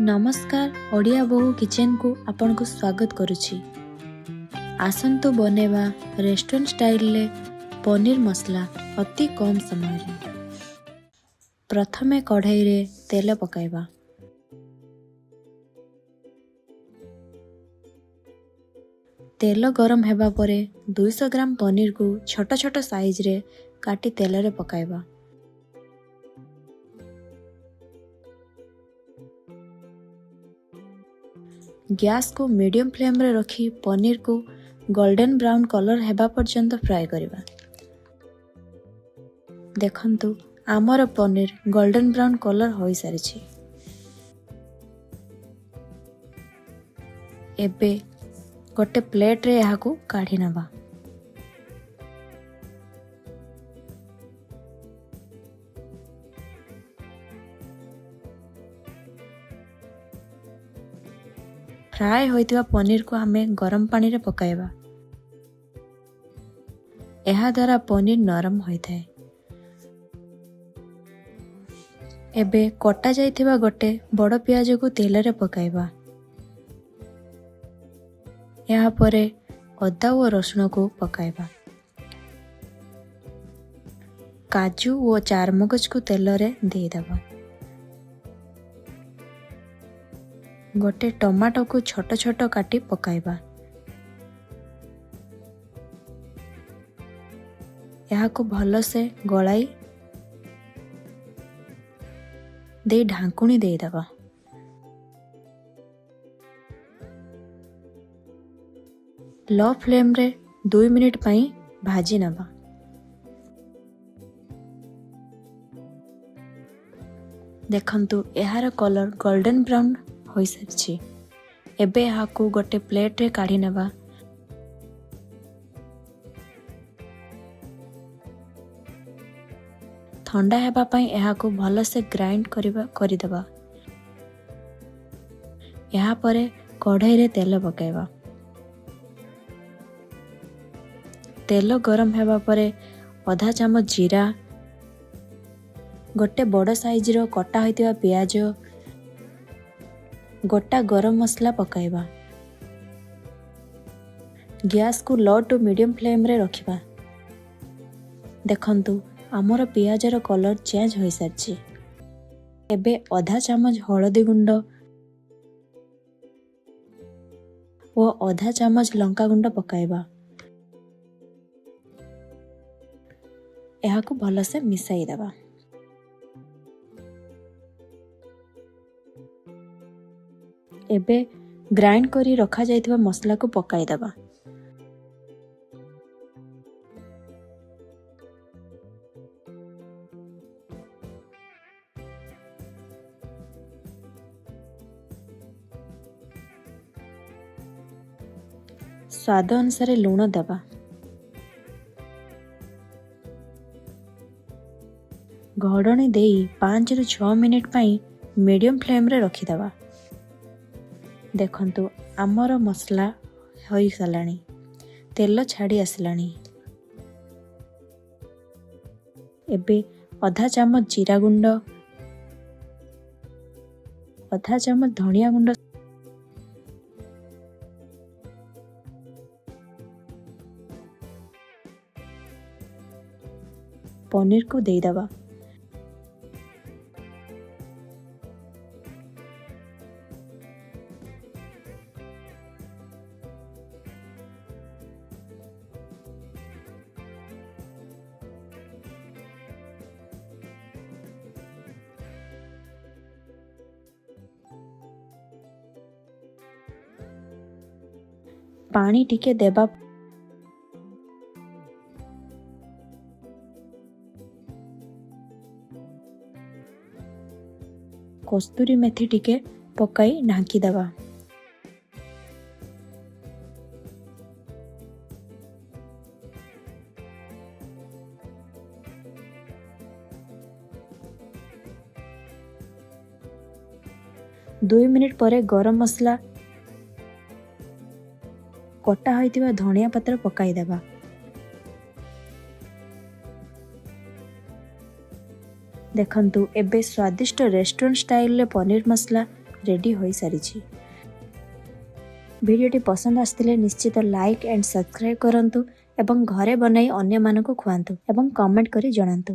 ନମସ୍କାର, ଓଡ଼ିଆ ବୋହୂ କିଚେନକୁ ଆପଣଙ୍କୁ ସ୍ୱାଗତ କରୁଛି। ଆସନ୍ତୁ ବନେଇବା ରେଷ୍ଟୁରାଣ୍ଟ ଷ୍ଟାଇଲରେ ପନିର ମସଲା ଅତି କମ୍ ସମୟରେ। ପ୍ରଥମେ କଢ଼େଇରେ ତେଲ ପକାଇବା। ତେଲ ଗରମ ହେବା ପରେ 200 ଗ୍ରାମ ପନିରକୁ ଛୋଟ ଛୋଟ ସାଇଜରେ କାଟି ତେଲରେ ପକାଇବା। ଗ୍ୟାସକୁ ମିଡ଼ିୟମ୍ ଫ୍ଲେମ୍ରେ ରଖି ପନିରକୁ ଗୋଲ୍ଡେନ୍ ବ୍ରାଉନ୍ କଲର୍ ହେବା ପର୍ଯ୍ୟନ୍ତ ଫ୍ରାଏ କରିବା। ଦେଖନ୍ତୁ, ଆମର ପନିର ଗୋଲ୍ଡେନ୍ ବ୍ରାଉନ୍ କଲର୍ ହୋଇସାରିଛି। ଏବେ ଗୋଟେ ପ୍ଲେଟ୍ରେ ଏହାକୁ କାଢ଼ି ନେବା। ଫ୍ରାଏ ହୋଇଥିବା ପନିରକୁ ଆମେ ଗରମ ପାଣିରେ ପକାଇବା। ଏହାଦ୍ୱାରା ପନିର ନରମ ହୋଇଥାଏ। ଏବେ କଟା ଯାଇଥିବା ଗୋଟେ ବଡ଼ ପିଆଜକୁ ତେଲରେ ପକାଇବା। ଏହାପରେ ଅଦା ଓ ରସୁଣକୁ ପକାଇବା। କାଜୁ ଓ ଚାରମଗଜକୁ ତେଲରେ ଦେଇଦେବା। ଗୋଟେ ଟମାଟୋକୁ ଛୋଟ ଛୋଟ କାଟି ପକାଇବା। ଏହାକୁ ଭଲସେ ଗୋଳାଇ ଦେଇ ଢାଙ୍କୁଣୀ ଦେଇଦେବା। ଲୋ ଫ୍ଲେମ୍ରେ 2 ମିନିଟ୍ ପାଇଁ ଭାଜି ନେବା। ଦେଖନ୍ତୁ, ଏହାର କଲର୍ ଗୋଲ୍ଡେନ୍ ବ୍ରାଉନ୍ ହୋଇସାରିଛି। ଏବେ ଏହାକୁ ଗୋଟେ ପ୍ଲେଟ୍ରେ କାଢ଼ି ନେବା। ଥଣ୍ଡା ହେବା ପାଇଁ ଏହାକୁ ଭଲସେ ଗ୍ରାଇଣ୍ଡ କରିଦେବା। ଏହାପରେ କଢ଼େଇରେ ତେଲ ପକାଇବା। ତେଲ ଗରମ ହେବା ପରେ ଅଧା ଚାମଚ ଜିରା, ଗୋଟେ ବଡ଼ ସାଇଜର କଟା ହୋଇଥିବା ପିଆଜ, ଗୋଟା ଗରମ ମସଲା ପକାଇବା। ଗ୍ୟାସକୁ ଲୋ ଟୁ ମିଡ଼ିୟମ୍ ଫ୍ଲେମ୍ରେ ରଖିବା। ଦେଖନ୍ତୁ, ଆମର ପିଆଜର କଲର୍ ଚେଞ୍ଜ ହୋଇସାରିଛି। ଏବେ ଅଧା ଚାମଚ ହଳଦୀ ଗୁଣ୍ଡ ଓ ଅଧା ଚାମଚ ଲଙ୍କା ଗୁଣ୍ଡ ପକାଇବା। ଏହାକୁ ଭଲସେ ମିଶାଇ ଦେବା। ଏବେ ଗ୍ରାଇଣ୍ଡ କରି ରଖାଯାଇଥିବା ମସଲାକୁ ପକାଇଦେବା। ସ୍ୱାଦ ଅନୁସାରେ ଲୁଣ ଦେବା। ଘୋଡ଼ଣୀ ଦେଇ 5ରୁ 6 ମିନିଟ୍ ପାଇଁ ମିଡ଼ିୟମ୍ ଫ୍ଲେମ୍ରେ ରଖିଦେବା। ଦେଖନ୍ତୁ, ଆମର ମସଲା ହୋଇସାରିଲାଣି, ତେଲ ଛାଡ଼ି ଆସିଲାଣି। ଏବେ ଅଧା ଚାମଚ ଜିରା ଗୁଣ୍ଡ, ଅଧା ଚାମଚ ଧନିଆ ଗୁଣ୍ଡ, ପନିରକୁ ଦେଇଦେବା। ପାଣି ଟିକେ ଦେବା। କସ୍ତୁରୀ ମେଥି ଟିକେ ପକାଇ ଢାଙ୍କିଦେବା। 2 ମିନିଟ୍ ପରେ ଗରମ ମସଲା, କଟା ହୋଇଥିବା ଧନିଆ ପତ୍ର ପକାଇଦେବା। ଦେଖନ୍ତୁ, ଏବେ ସ୍ୱାଦିଷ୍ଟ ରେଷ୍ଟୁରାଣ୍ଟ ଷ୍ଟାଇଲରେ ପନିର ମସଲା ରେଡ଼ି ହୋଇସାରିଛି। ଭିଡ଼ିଓଟି ପସନ୍ଦ ଆସିଥିଲେ ନିଶ୍ଚିତ ଲାଇକ୍ ଆଣ୍ଡ ସବସ୍କ୍ରାଇବ୍ କରନ୍ତୁ ଏବଂ ଘରେ ବନାଇ ଅନ୍ୟମାନଙ୍କୁ ଖୁଆନ୍ତୁ ଏବଂ କମେଣ୍ଟ କରି ଜଣାନ୍ତୁ।